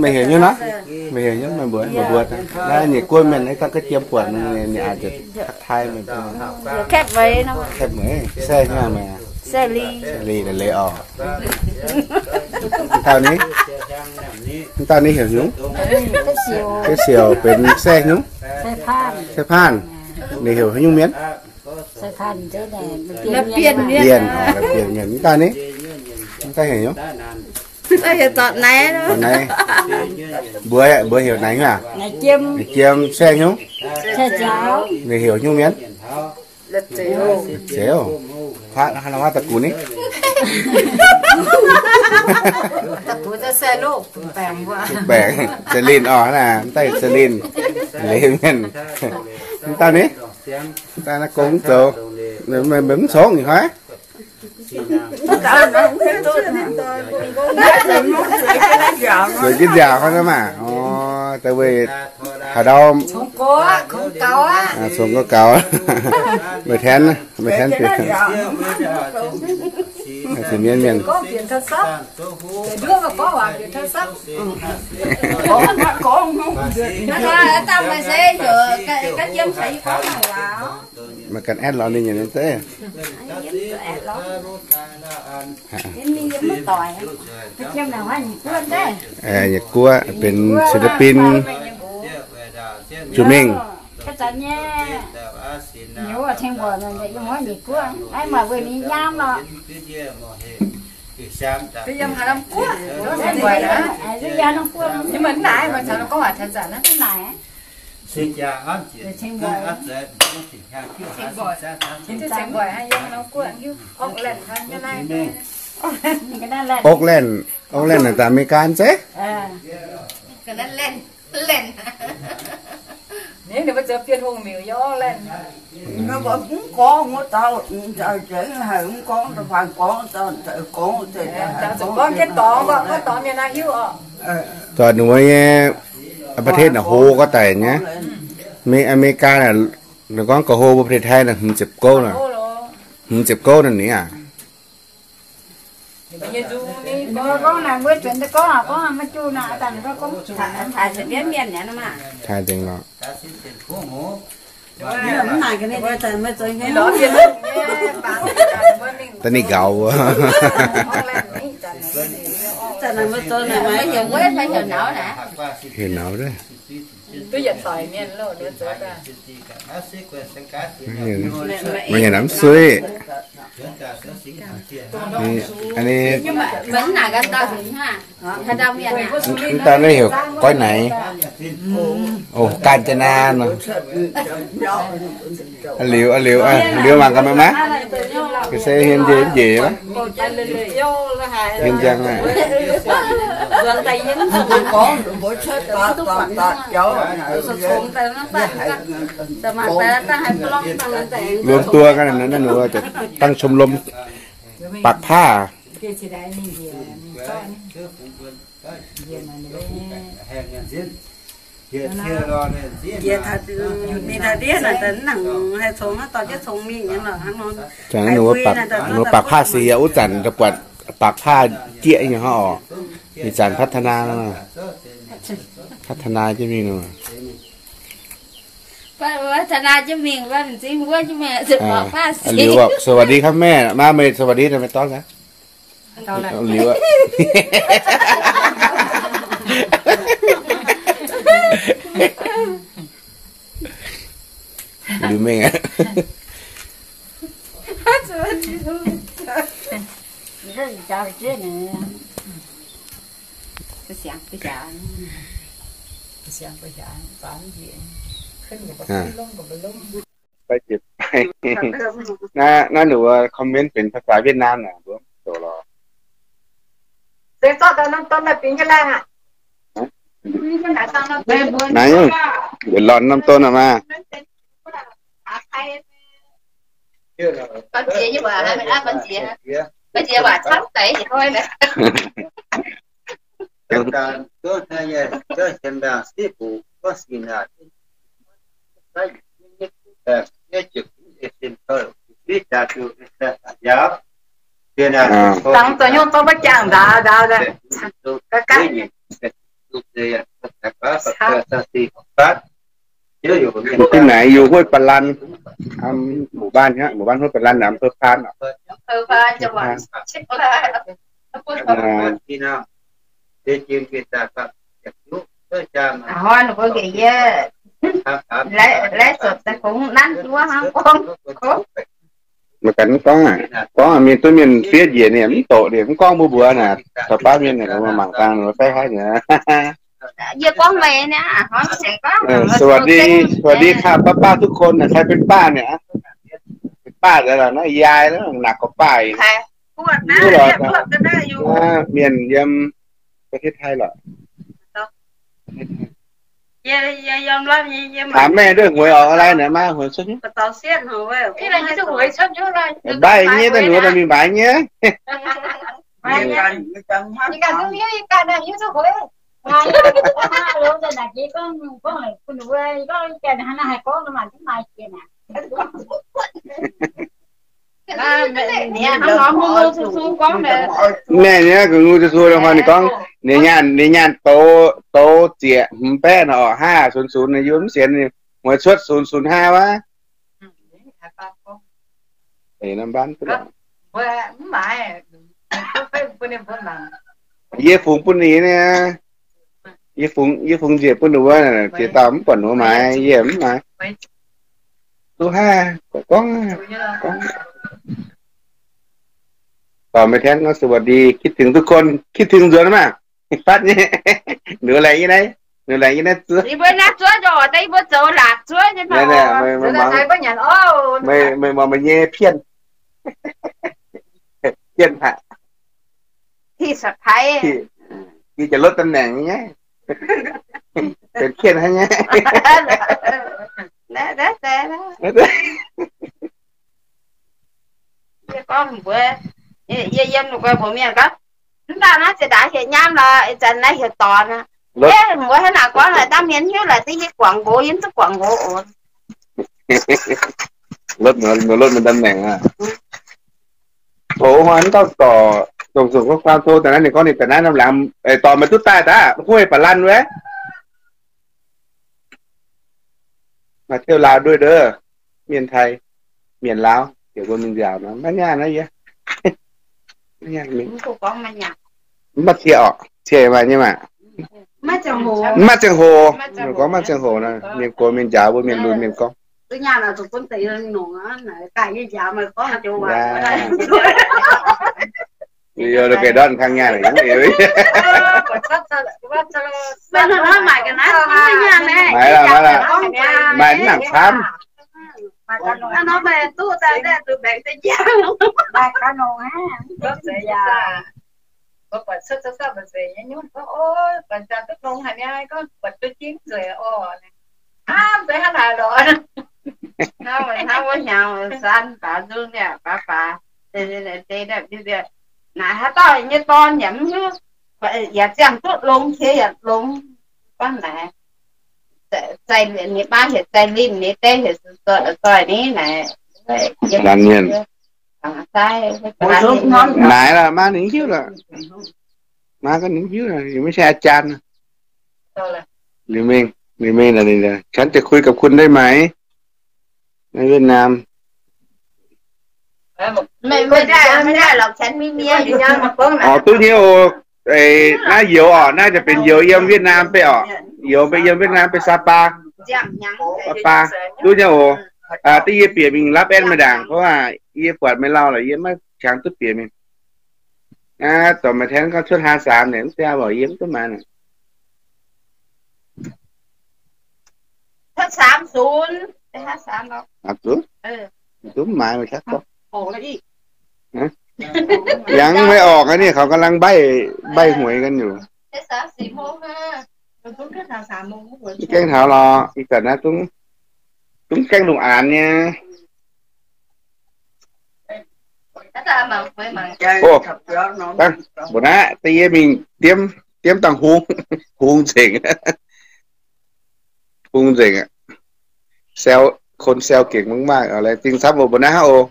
Meih heuc nyei nor? Meih heuc nyei mbuox, mbuox. Naaiv nyiec guoqv mienh, naaiv ga'jiem buatc ninh aqc ziouc ทักทาย meih. Saeng nyei meih? Saeng Li, leiz-leiz oc. Dauh ni, dauh ni heuc nyungc? Siouc benx saeng nyungc? Saeng Paanh. Ninh heuc haaix nyungc mienh? Bienh mienh. Dauh ni, dauh heuc nyungc? Naaiv, mbuox, mbuox heuc naaiv nyungc aqv? Jiem, saeng nyungc? Ninh heuc nyungc mienh? Zeux. Huaav da'gux ni? Baengc, Za'linh oc, naaiv daaih Za'linh, leiz mienh. Dauh ni, daaih naaiv gong zoux, meih mv congx nyei hnoi? Zueiz jienv nziaauc hnoi maah. Orv, da'wuov haaix ndau congx gauh gaux, meih tengx, meih tengx bieqc. Mienh, mienh. Meih ganh add lorz ninh nyei zeiv. Yietc guoqv benx ศิลปิน Jiex mingh. Oakland, Oakland naaic daaih America zeiv. Daaih ninh mbuo nyei ประเทศ naaic hlo gorngv daic nyei. อเมริกา naaic, ninh gorngv gauh hlo mbuo ประเทศไทย naaic hmz ziepc gouv naaic. Hmz ziepc gouv naaic ni aac. Taaih nzengc lorqc. Da'nyeic nqauz wuov. Heuc naux duqv. Meih nyei namv suiv. Mv daaih naaiv heuc goiv naaic. Oc, กาญจนา nor. Liuz, liuz, liuz mangc gaax meih maah. Ga'sie hien njiec njiec maah. Hien njang aqv. Luangh duqv ga'naaiv, naaiv ninh dangh ชมรม ปากผ้า. Zanc ninh mbuo ปากผ้า se yaac wuov zanc daaih buatc ปากผ้า jieqv nyei hnangv oc. Ih zanc พัฒนา พัฒนา jienv mingh nor. พัฒนา jienv mingh, liuz, สวัสดีครับแม่ maah, meih สวัสดี meih dorn gaax. Liuz aqv. Liuz mingh aqv. Naaiv, naaiv ninh mbuo คอมเมนต์ benx ภาษาเวียดนาม naaic, mbuo zoux lorz. Naaiv, yietc lorz norm don aqv maah. Dangh zoux nyungc zorqv mbuo jangx nzaaux nzaaux daaih. Ga'ganh. Mbuo naaic yiem Huotv Ba'lan, หมู่บ้าน hnangv, หมู่บ้าน Huotv Ba'lan, อำเภอพาน Maiv ganh gorngv aqv, gorngv mienh duqv mienh fiev njiec ninh mv doqc, ninh mv gorngv mbuo mbuox naaic, taux baav mienh naaic mangc dangh ninh fai haiv nyei. สวัสดี สวัสดีค่ะ ป้าๆ ทุกคนนะ ใครเป็นป้าเนี่ย ป้าอะไรล่ะนะ ยายแล้ว หนักกว่าป้าอีก mienh yiem ประเทศไทย lorqc. Thảo mẹด้วย หวยออกอะไรเนี่ย มา หวยชุดนี้ baiv nyei, da'nyuoz daaih mingh maaiz nyei. Mienh nyei gu'nguaaz su su gorngv, ninh gorngv ninh nyaanh, ninh nyaanh douz, douz zieqc hmz baeqv nor, ห้าศูนย์ศูนย์ ninh yiem mv sienx, หวยชุด ศูนย์ศูนย์ห้า wuov. Yie fungx bun ninh nyei. Yie fungx, yie fungx njiec bun ninh wuov, ziex dauh mv buatc ninh maaiz, yie mv maaiz. Duqv haaix, gorngv, gorngv. Dorh meih tengx gorngv สวัสดี คิดถึงทุกคน คิดถึง nzuonx maah. Fatv nyei. Ninh laengz nyei naaiv, ninh laengz nyei naaiv zuov. Yie mbuo naaiv zuov nzorc daaih, yie mbuo zoux laatc zuov nyei. Meih muangx meih nyei เพี้ยน เพี้ยน haic. Yie jiex lotv ตำแหน่ง nyei. Benx เพี้ยน haic nyei. Yie gorngv mbuox, yie yiem ninh guai mbuox mienh gorngv, mv baac naaiv ziex ndaangc hietc nyaam lorqc, ih zanc naaiv hietc dorngx aqv. Mbuox hnangv naaic gorngv laaix dangh mienh hiuv laaix dingh yie guangc nqox, yie mv duqv guangc nqox oc. Lotv, lotv ตำแหน่ง aqv. Tov hnoi mv dauh dorc, dongh zuqc ข้อความ tov daaih naaiv, ninh gorngv ninh daaih naaiv norm laangz, dorc meih duqv daaih daaih, huv ba'lan wuov. Maaih tiuv Laauv nduov ndov, mienh Taiv, mienh Laauv, heuc mbuo mingh nziaauc nor, maiv nyaanh naaiv yie. Mv baac cie orqc, cie maaih nyei maah. Mv maaih ziangh hoc, gorngv mv maaih ziangh hoc nor, mienh gox mienh njaaux mbuo mienh lunx mienh gorngv. Yie ga'ndortv kang nyaanh, maaiz lorqc, maaiz lorqc, maaih mv nangc camv. Hnangv wuov hnyangx san baac nzung niaa, baac baac naaic haaix dauh nyei dorn yaac mv hiuv, yaac ziangh duqv longx qiex yaac longx. Gorngv naaic, ninh maa heuc Zaih Linh, ninh deix heuc Zoih ni naaic. Naaic lorqc, maa ninh hiuv lorqc. Maa ganh ninh hiuv, ninh ไม่ใช่อาจารย์. Liuz mingh, liuz mingh, ฉันจะคุยกับคุณได้ไหม ในเวียดนาม. Orqc, duqv nyei oc. Naaiv youz orqc, naaiv jiex benx youz yiem Việt Nam beih orqc. Youz beih yiem Việt Nam beih Sapa. Sapa. Duqv nyei oc. Da'yie bieqc mingh lap en meih ndaangc, เพราะว่า yie buatc meih lauh lorqc, yie maiv qangx duqv bieqc mingh. Aa, dorh meih tengx gorngv cuotv ห้าสาม naaic, mv deix mborqc yie mv duqv maaiz naaic. Cuotv สามศูนย์ cuotv สามศูนย์ mv maaiz meih qaqv gorngv. Yangh maiv orqc aqv, ninh เขากำลังใบ้ ใบ้หวยกันอยู่. Mv gaengh taux lorqc, ih zanc naaiv dungx gaengh lungh aanx nyei. Mbuo naaiv da'yie mingh diemv, diemv dangh hungx, hungx nzengc, hungx nzengc aqv. คนแซวเก่งมากๆ Laengz zingh camv oc, mbuo naaiv hnangv oc.